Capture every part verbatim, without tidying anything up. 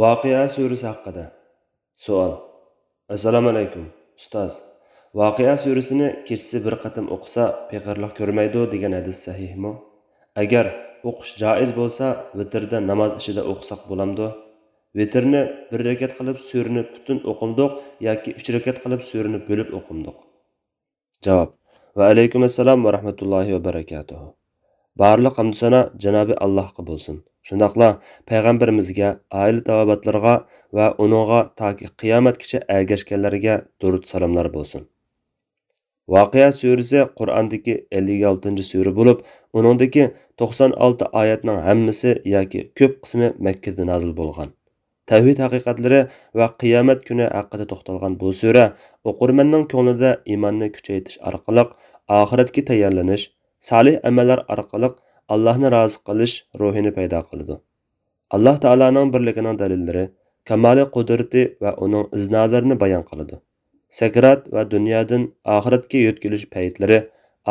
ۋاقىئە سۈرىسى ھەققىدە سوئال. ئەسسالامۇئەلەيكۇم، ئۇستاز. ۋاقىئە سۈرىسىنى كېچىسى بىر قېتىم ئوقۇسا پېقىرلىق كۆرمەيدۇ دېگەن ھەدىس سەھىھمۇ؟ ئەگەر ئوقۇش جائىز بولسا، ۋىتىردە ناماز ئىچىدە ئوقۇساق بولامدۇ؟ ۋىتىرنى بىر رەكەت قىلىپ سۈرىنى پۈتۈن ئوقۇمدۇق ياكى ئۈچ رەكەت قىلىپ سۈرىنى بۆلۈپ ئوقۇمدۇق؟ جاۋاب. ۋەئەلەيكۇم ئەسسالام ۋە رەھمەتۇللاھى ۋە بەرەكاتۇھۇ. بارلىق ھەمدۇسانا جانابى ئاللاھقا بولسۇن. شۇنداقلا پەيغەمبىرىمىزگە، ئائىلە تاۋابىئاتلىرىغا ۋە ئۇنىڭغا تاكى قىيامەتكىچە ئەگەشكەنلەرگە دۇرۇت سالاملار بولسۇن. ۋاقىئە سۈرىسى قۇرئاندىكى ئەللىك ئالتىنچى سۈرە بولۇپ، ئۇنىڭدىكى توقسان ئالتە ئايەتنىڭ ھەممىسى ياكى كۆپ قىسمى مەككىدە نازىل بولغان. تەۋھىد ھەقىقەتلىرى ۋە قىيامەت كۈنى ھەققىدە توختالغان بۇ سۈرە ئوقۇرمەننىڭ كۆڭلىدە ئىماننى كۈچەيتىش ئارقىلىق ئاخىرەتكە تەييارلىنىش، سالىھ ئەمەللەر ئارقىلىق ئاللاھنى رازى قىلىش روھىنى پەيدا قىلىدۇ. ئاللاھ تائالانىڭ بىرلىكىنىڭ دەلىللىرى، كامالى قۇدرىتى ۋە ئۇنىڭ ئىزنالىرىنى بايان قىلىدۇ. سەكرات ۋە دۇنيادىن ئاخىرەتكە يۆتكىلىش پەيتلىرى،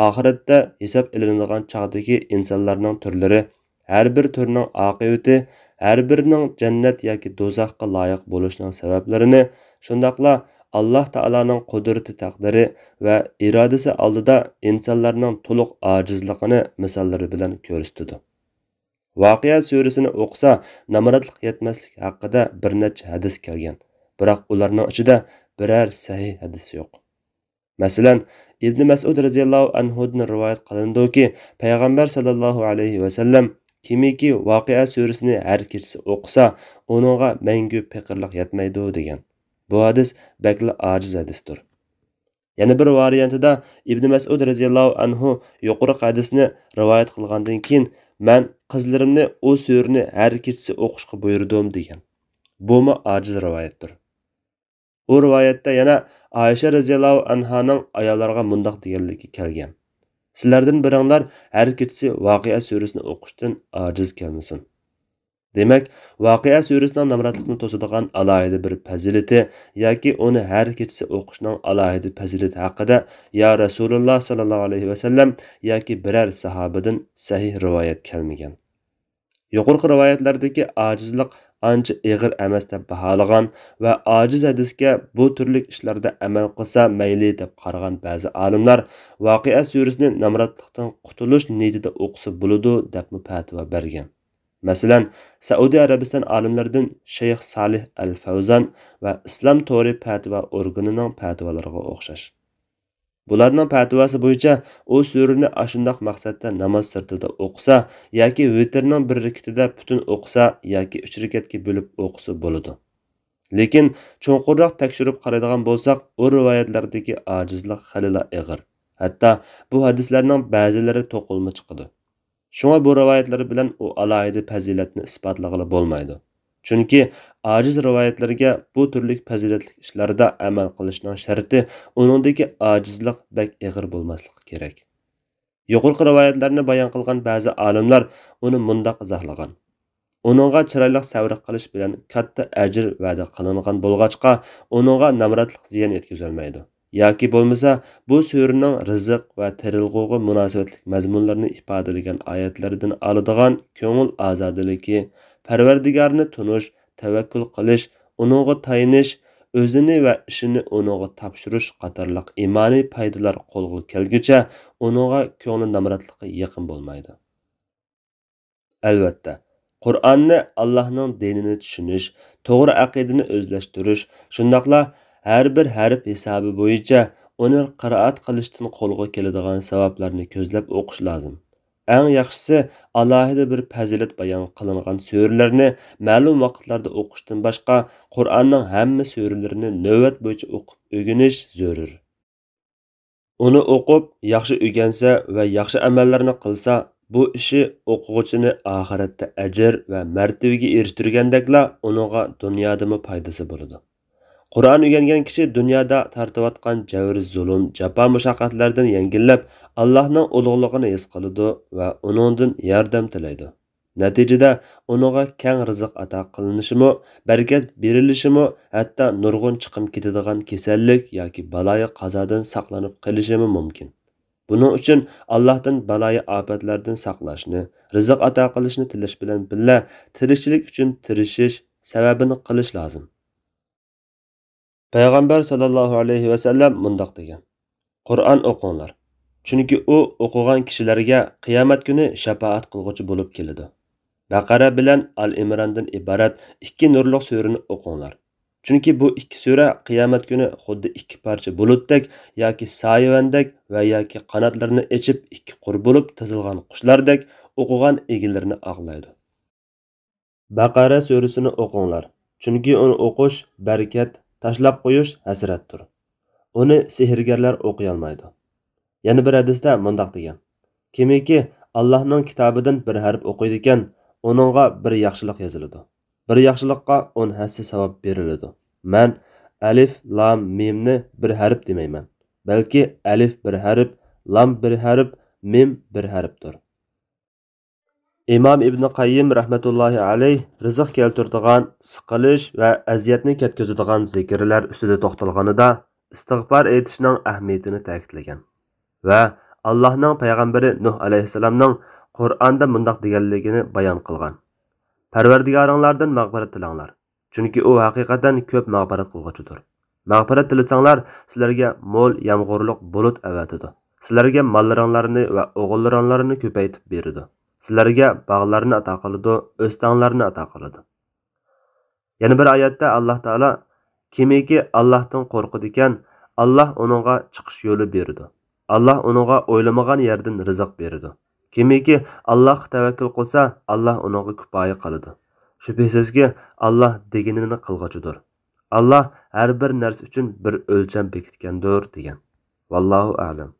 ئاخىرەتتە ھېساب ئېلىنىدىغان چاغدىكى ئىنسانلارنىڭ تۈرلىرى، ھەر بىر تۈرنىڭ ئاقىۋىتى، ھەر بىرىنىڭ جەننەت ياكى دوزاخقا لايىق بولۇشىنىڭ سەۋەبلىرىنى، شۇنداقلا ئاللاھ تائالانىڭ قۇدرىتى، تەقدىرى ۋە ئىرادىسى ئالدىدا ئىنسانلارنىڭ تولۇق ئاجىزلىقىنى مىساللىرى بىلەن كۆرسىتىدۇ. ۋاقىئە سۈرىسىنى ئوقۇسا، نامراتلىق يەتمەسلىك ھەققىدە بىر نەچچە ھەدىس كەلگەن، بىراق ئۇلارنىڭ ئىچىدە بىرەر سەھىھ ھەدىس يوق. مەسىلەن، ئىبنى مەسئۇد رەزىياللاھۇ ئەنھۇدىن رىۋايەت قىلىنىدۇكى، پەيغەمبەر ساللاللاھۇ ئەلەيھى ۋەسەللەم، كىمكى ۋاقىئە سۈرىسىنى ھەر كېچىسى ئوقۇسا، ئۇنىڭغا مەڭگۈ پېقىرلىق يەتمەيدۇ، دېگەن. بۇ ھەدىس بەكلا ئاجىز ھەدىستۇر. يەنە بىر ۋارىيانتىدا ئىبنى مەسئۇد رەزىياللاھۇ ئەنھۇ يۇقىرىقى ھەدىسنى رىۋايەت قىلغاندىن كېيىن، مەن قىزلىرىمنى ئۇ سۈرىنى ھەر كېچىسى ئوقۇشقا بۇيرۇدۇم، دېگەن. بۇمۇ ئاجىز رىۋايەتتۇر. ئۇ رىۋايەتتە يەنە ئائىشە رەزىياللاھۇ ئەنھانىڭ ئاياللارغا مۇنداق دېگەنلىكى كەلگەن: سىلەردىن بىرىڭلار ھەر كېچىسى ۋاقىئە سۈرىسىنى ئوقۇشتىن ئاجىز كەلمىسۇن. دېمەك، ۋاقىئە سۈرىسىنىڭ نامراتلىقنى توسىدىغان ئالاھىدە بىر پەزىلىتى ياكى ئۇنى ھەر كېچىسى ئوقۇشنىڭ ئالاھىدە پەزىلىتى ھەققىدە يا رەسۇلۇللا ساللاللاھۇ ئەلەيھى ۋەسەللەم ياكى بىرەر ساھابىدىن سەھىھ رىۋايەت كەلمىگەن. يۇقىرىقى رىۋايەتلەردىكى ئاجىزلىق ئانچە ئېغىر ئەمەس دەپ باھالىغان ۋە ئاجىز ھەدىسكە بۇ تۈرلۈك ئىشلاردا ئەمەل قىلسا مەيلى دەپ قارىغان بەزى ئالىملار ۋاقىئە سۈرىسىنى نامراتلىقتىن قۇتۇلۇش نىيىتىدە ئوقۇسا بولىدۇ دەپمۇ پەتىۋا بەرگەن. مەسىلەن، سەئۇدى ئەرەبىستان ئالىملىرىدىن شەيخ سالىھ ئەل فەۋزان ۋە ئىسلام تورى پەتىۋا ئورگىنىنىڭ پەتىۋالىرىغا ئوخشاش. بۇلارنىڭ پەتىۋاسى بويىچە ئۇ سۈرىنى ئاشۇنداق مەقسەتتە ناماز سىرتىدا ئوقۇسا ياكى ۋىتىرنىڭ بىر رېكىتىدە پۈتۈن ئوقۇسا ياكى ئۈچ رېكەتكە بۆلۈپ ئوقۇسا بولىدۇ. لېكىن چوڭقۇرراق تەكشۈرۈپ قارايدىغان بولساق، ئۇ رىۋايەتلەردىكى ئاجىزلىق خېلىلا ئېغىر. ھەتتا بۇ ھەدىسلەرنىڭ بەزىلىرى توقۇلما چىقىدۇ. شۇڭا بۇ رىۋايەتلەر بىلەن ئۇ ئالاھىدە پەزىلەتنى ئىسپاتلىغىلى بولمايدۇ. چۈنكى ئاجىز رىۋايەتلەرگە بۇ تۈرلۈك پەزىلەتلىك ئىشلاردا ئەمەل قىلىشنىڭ شەرتى ئۇنىڭدىكى ئاجىزلىق بەك ئېغىر بولماسلىقى كېرەك. يۇقىرىقى رىۋايەتلەرنى بايان قىلغان بەزى ئالىملار ئۇنى مۇنداق ئىزاھلىغان: ئۇنىڭغا چىرايلىق سەۋر قىلىش بىلەن كاتتا ئەجىر ۋەدە قىلىنغان بولغاچقا، ئۇنىڭغا نامراتلىق زىيان يەتكۈزەلمەيدۇ. ياكى بولمىسا، بۇ سۈرىنىڭ رىزىق ۋە تېرىلغۇغا مۇناسىۋەتلىك مەزمۇنلارنى ئىپادىلىگەن ئايەتلىرىدىن ئالىدىغان كۆڭۈل ئازادىلىكى، پەرۋەردىگارنى تونۇش، تەۋەككۈل قىلىش، ئۇنىڭغا تايىنىش، ئۆزىنى ۋە ئىشىنى ئۇنىڭغا تاپشۇرۇش قاتارلىق ئىمانىي پايدىلار قولغا كەلگۈچە، ئۇنىڭغا كۆڭلى نامراتلىقى يېقىن بولمايدۇ. ئەلۋەتتە، قۇرئاننى، ئاللاھنىڭ دىنىنى چۈشىنىش، توغرا ئەقىدىنى ئۆزلەشتۈرۈش، شۇنداقلا ھەر بىر ھەرپ ھېسابى بويىچە ئۇنى قىرائەت قىلىشتىن قولغا كېلىدىغان ساۋابلارنى كۆزلەپ ئوقۇش لازىم. ئەڭ ياخشىسى، ئالاھىدە بىر پەزىلەت بايان قىلىنغان سۈرىلەرنى مەلۇم ۋاقىتلاردا ئوقۇشتىن باشقا، قۇرئاننىڭ ھەممە سۈرىلىرىنى نۆۋەت بويىچە ئوقۇپ ئۆگىنىش زۆرۈر. ئۇنى ئوقۇپ، ياخشى ئۆگەنسە ۋە ياخشى ئەمەللەرنى قىلسا، بۇ ئىشى ئوقۇغۇچىنى ئاخىرەتتە ئەجىر ۋە مەرتىۋىگە ئېرىشتۈرگەندەكلا، ئۇنىڭغا دۇنيادىمۇ پايدىسى بولىدۇ. قۇرئان ئۆگەنگەن كىشى دۇنيادا تارتىۋاتقان جەۋر-زۇلۇم، جاپا-مۇشەققەتلەردىن يەڭگىللەپ، ئاللاھنىڭ ئۇلۇغلۇقىنى ھېس قىلىدۇ ۋە ئۇنىڭدىن ياردەم تىلەيدۇ. نەتىجىدە، ئۇنىڭغا كەڭ رىزىق ئاتا قىلىنىشىمۇ، بەرىكەت بېرىلىشىمۇ، ھەتتا نۇرغۇن چىقىم كېتىدىغان كېسەللىك ياكى بالايىق قازادىن ساقلىنىپ قېلىشىمۇ مۇمكىن. بۇنىڭ ئۈچۈن ئاللاھتىن بالايىئاپەتلەردىن ساقلاشنى، رىزىق ئاتا قىلىشنى تىلەش بىلەن بىللە، تىرىكچىلىك ئۈچۈن تىرىشىش، سەۋەبىنى قىلىش لازىم. پەيغەمبەر ساللاللاھۇ ئەلەيھى ۋەسەللەم مۇنداق دېگەن: «قۇرئان ئوقۇڭلار، چۈنكى ئۇ ئوقۇغان كىشىلەرگە قىيامەت كۈنى شاپائەت قىلغۇچى بولۇپ كېلىدۇ.» بەقەرە بىلەن ئال ئىمراندىن ئىبارەت ئىككى نۇرلۇق سۈرىنى ئوقۇڭلار، چۈنكى بۇ ئىككى سۈرە قىيامەت كۈنى خۇددى ئىككى پارچە بۇلۇتتەك ياكى سايىۋەندەك ۋە ياكى قاناتلىرىنى ئېچىپ ئىككى قۇر بولۇپ تىزىلغان قۇشلاردەك ئوقۇغان ئىگىلىرىنى ئاقلايدۇ. بەقەرە سۈرىسىنى ئوقۇڭلار، چۈنكى ئۇنى ئوقۇش بەرىكەت، تاشلاپ قويۇش ھەسرەتتۇر. ئۇنى سېھىرگەرلەر ئوقۇيالمايدۇ. يەنە بىر ھەدىستە مۇنداق دېگەن: «كىمكى ئاللاھنىڭ كىتابىدىن بىر ھەرپ ئوقۇيدىكەن، ئۇنىڭغا بىر ياخشىلىق يېزىلىدۇ. بىر ياخشىلىققا ئون ھەسسە ساۋاب بېرىلىدۇ.» مەن ئەلىف، لام، مىمنى بىر ھەرپ دېمەيمەن، بەلكى ئەلىف بىر ھەرپ، لام بىر ھەرپ، مىم بىر ھەرپتۇر. ئىمام ئىبنى قەييىم رەھمەتۇللاھى ئەلەيھ رىزىق كەلتۈرىدىغان، سىقىلىش ۋە ئەزىيەتنى كەتكۈزىدىغان زىكىرلەر ئۈستىدە توختالغىنىدا، ئىستىغپار ئېيتىشنىڭ ئەھمىيىتىنى تەكىتلىگەن ۋە ئاللاھنىڭ پەيغەمبىرى نۇھ ئەلەيھىسسالامنىڭ قۇرئاندا مۇنداق دېگەنلىكىنى بايان قىلغان: «پەرۋەردىگارىڭلاردىن مەغپىرەت تىلەڭلار، چۈنكى ئۇ ھەقىقەتەن كۆپ مەغپىرەت قىلغۇچىدۇر. مەغپىرەت تىلىسەڭلار، سىلەرگە مول يامغۇرلۇق بۇلۇت ئەۋەتىدۇ. سىلەرگە ماللىرىڭلارنى ۋە ئوغۇللىرىڭلارنى كۆپەيتىپ بېرىدۇ. سىلەرگە باغلارنى ئاتا قىلىدۇ، ئۆستەڭلارنى ئاتا قىلىدۇ.» يەنە بىر ئايەتتە ئاللاھ تائالا: «كىمكى ئاللاھتىن قورقىدىكەن، ئاللاھ ئۇنىڭغا چىقىش يولى بېرىدۇ. ئاللاھ ئۇنىڭغا ئويلىمىغان يەردىن رىزىق بېرىدۇ. كىمكى ئاللاھقا تەۋەككۈل قىلسا، ئاللاھ ئۇنىڭغا كۇپايە قىلىدۇ. شۈبھىسىزكى، ئاللاھ دېگىنىنى قىلغۇچىدۇر. ئاللاھ ھەر بىر نەرسە ئۈچۈن بىر ئۆلچەم بېكىتكەندۇر» دېگەن. ۋاللاھۇ ئەلەم.